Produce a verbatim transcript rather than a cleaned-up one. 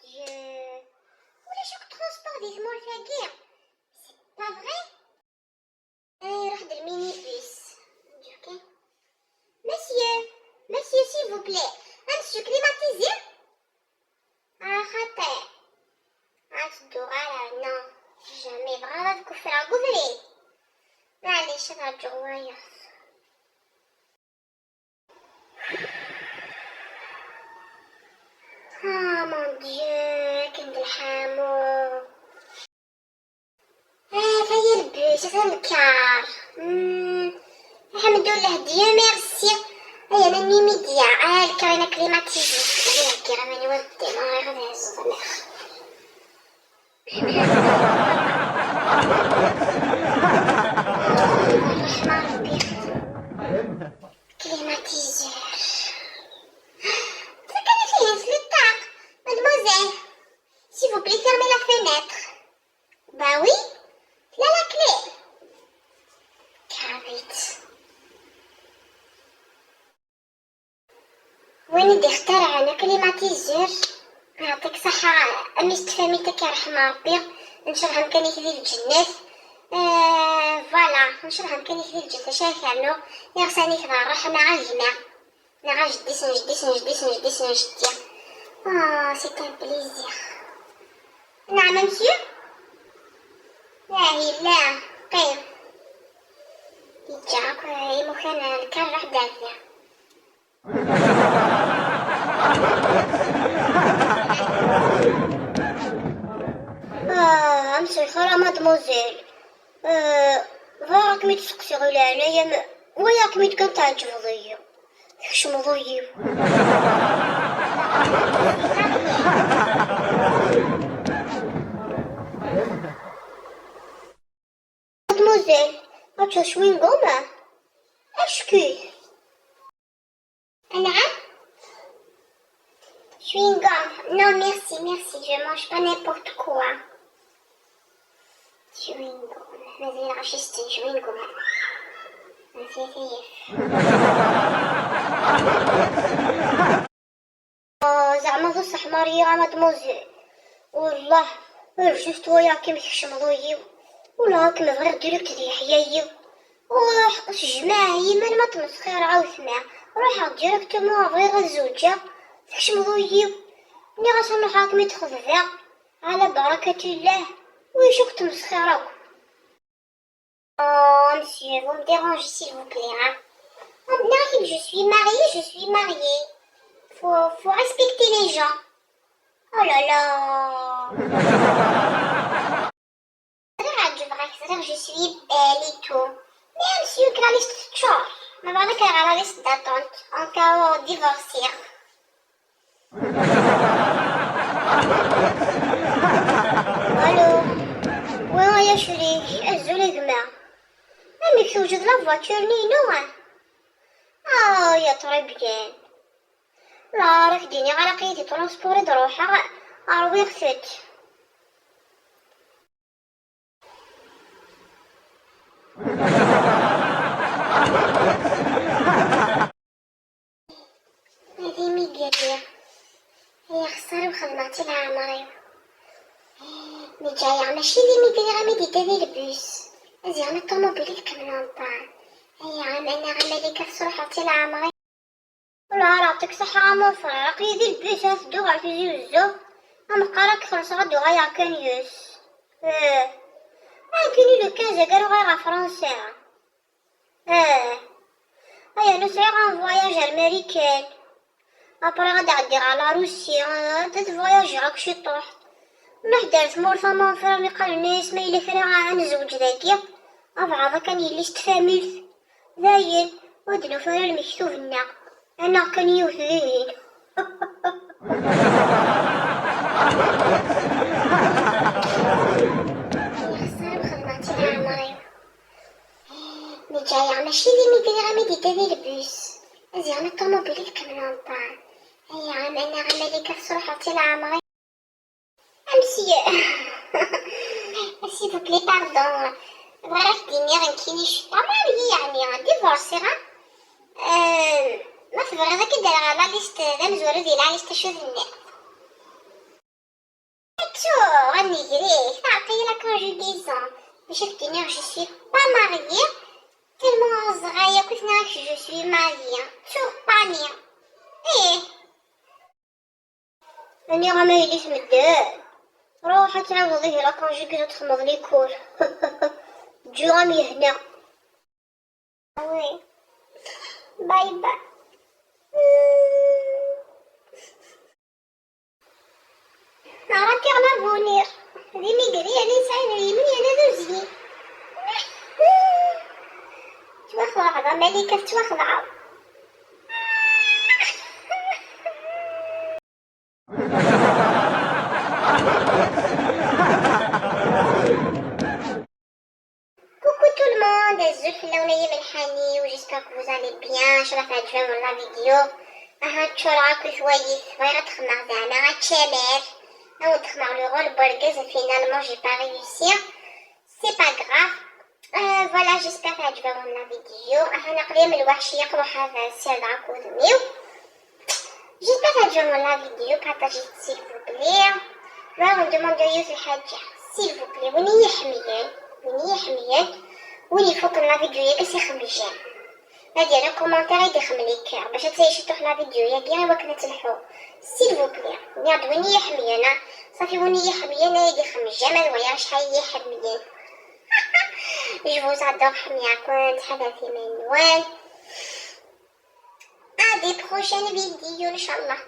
Dieu. Ulac akk transport di tmurt-agi. C'est pas vrai. Eh, iruḥ-d lminibus. Ok. Monsieur, monsieur, s'il vous plaît. Un monsieur climatisé. Ah, xaṭi. Ah, tedduɣ ara, non. Jamais, bɣiɣ ad kuffreɣ deg ubrid. Maɛlic, ad rǧuɣ wayeḍ. Ah, mon Dieu, akken d lḥamu. Ah, ata yelbes, ata lkar. Hmm, alḥemdullah, Dieu merci. Aya, nani media, ah, lkar-ina climatisé. Aya, lkar, aman iwa d-, ma ɣiɣ ad hezzeɣ. Climatiseur. Tfakk-iyi-t-id s le ṭṭaq. Mademoiselle, s'il vous plaît, fermez la fenêtre. Bah oui, là la clé. Carrot. Win i d-ixtarɛen aklimatiseur, yeɛṭik ṣaḥḥa, a mmi-s n tfamilt, ad k-yerḥem Ṛebbi, ncebḥ amkan-ik di lǧennet. Euh, voilà, ncebḥ amkan-ik di lǧennet, acu ara k-rnuɣ, iɣsan-ik d ṛṛeḥma a gma, neɣ a jeddi-s n jeddi-s n jeddi-s n jeddi-s n jeddi. Ah, c'est un plaisir. Nɛam a monsieur? Ah, yella, qqim. Yeǧǧa akk imukan n lkar, ruḥ-d ar da. Ah, am sexra, mademoiselle. Euh, bɣiɣ ad kem-id-seqsiɣ, i leɛnaya-m, waya ad kem-id kan tɛeǧbeḍ-iyi. Tkecmeḍ ul-iw. Mademoiselle, ad teččeḍ chewing-gum? Acku. Anɛam? Chewing-gum. Non, merci, merci, je mange pas n'importe quoi. Chewing-gum. Mazal ɣef chewing-gum. Mazal tayef. Ah, zeɛma d ṣṣeḥ Maria, a mademoiselle. Wellah, ar juste waya ad kem-tkecmeḍ ul-iw. Wellah ad kem-bɣiɣ direct d leḥya-iw. Ruḥ, s jmaɛ yiman ma tmesxir ɛawtma. Ruḥeɣ directement, bɣiɣ ad zewǧeɣ. Tkecmeḍ ul-iw. Nniɣ-as ad ruḥeɣ ad kem-id-xeḍbeɣ. Ɛla barakat illah. Wic akk tmesxir akk. Oh, monsieur, vous me dérangez, s'il vous plaît, hein. Oh, non, je suis mariée, je suis mariée. Faut, faut respecter les gens. Oh là là. Ẓriɣ ɛejbeɣ-ak, ẓriɣ je suis belle et tout. Mais monsieur, que la liste teččur. Ma bɣiɣ ad k-rreɣ la liste d'attente, en cas où divorciɣ. Allô. Oui, ay acrik. Azul a gma. Amek tewjed la voiture-nni-inu? Ah, ya très bien. La, ara k-d-iniɣ, ara aql-iyi di transport i d-ruḥeɣ, rwiɣ-t-id. D imigri. Ay axeṣṣar-iw xedmeɣ-tt i leɛmer-iw. Neǧǧa-yaɣ mačči d imigri, ami d-idda di lbus. Ziɣen ṭumubil i ikemmlen ṭṭan. Ay aman, a Malika, tesruḥeḍ-tt i leɛmer-iw. Ur ɛaraɣ tek ṣaḥa a mon frère, aql-iyi di lbus, ad teddu ɣer Tizi Wezzu. Ameqqar ad k-xellṣeɣ, ad d-uɣaleɣ kan yus. Eh. Akini le quinze agar uɣaleɣ ɣer Fransa. Eh. Aya, nu sɛiɣ un voyage ar Marikan. Après ad ɛeddiɣ ɣer la Russie, ad voyageɣ akk ciṭuḥ. Nruḥ-d ar tmurt a mon frère, mi qqaren-as ma yella kra ad nezweǧ dagi, abɛaḍ akan yelli-s n tfamilt. Dayen, ur d-nufi ara lmektub-nneɣ. Annaɣ kan yiwet dihin. Ay axeṣṣar-iw xedmeɣ-tt i leɛmer-iw. Neǧǧa-yaɣ mačči d imigri, ami d-idda di lbus. Ziɣen ṭumubil i ikemmlen ṭṭan. Ay aman, a Malika, tesruḥeḍ-tt i leɛmer-iw. Monsieur. S'il vous plaît, pardon. Bɣiɣ ad k-d-iniɣ nekkini je suis pas mariée, yeɛni divorciɣ. Euh, ma tebɣiḍ ad k-id-rreɣ ɣer la liste d amezwaru di la liste, acu d-nniɣ? Ttuɣ, a nnger-ik, teɛreq-iyi la conjugaison. Bac ad k-iniɣ je suis pas mariée, tellement ɣeẓẓeɣ-aya akk i tenniɣ-ak je suis mariée. Ttuɣ panier. Ih. Aniɣ ama yili s medden. Ruḥ ad tɛiwdeḍ ihi la conjugaison, ad txedmeḍ les cours. Ǧǧu-am yehna. Oui. Bye bye. Ara tiɣ l'avenir. D imigri, yerna yesɛa idrimen, yerna d uzyin. Ttwaxelɛeḍ a Malika, tettwaxelɛeḍ. Coucou tout le monde, azul fell-awen ay imelḥan-iw, j'espère que vous allez bien, ncallah teɛǧeb-awen la vidéo. Aha ččureɣ akk twayit, bɣiɣ ad xedmeɣ zeɛma ačamar, ad wen-d-xedmeɣ le rôle n urgaz, finalement j'ai pas réussi, c'est pas grave. Euh, voilà, j'espère teɛǧeb-awen la vidéo. Aha aql-i am lweḥc, yeqruḥ ad ssirdeɣ akk udem-iw. J'espère teɛǧeb-awen la vidéo, partagez-t s'il vous plaît. Bɣiɣ ad wen-demandiɣ yiwet lḥaǧa, s'il vous plaît, win i yi-iḥemmlen, win i yi-iḥemmlen, win ifuken la vidéo-yagi ad s-ixdem j'aime. Ad yerr commentaire ad ixdem les cœurs, bac ad tali ciṭuḥ la vidéo-yagi i wakken ad telḥu. S'il vous plaît, nniɣ-d win i yi-iḥemmlen, ah, ṣafi win i yi-iḥemmlen ad ixdem j'aime, ad waliɣ acḥal i yi-iḥemmlen. Je vous adore, ḥemmleɣ-ken, ttḥadaret iman-nwen. À des prochaines vidéos, ncallah.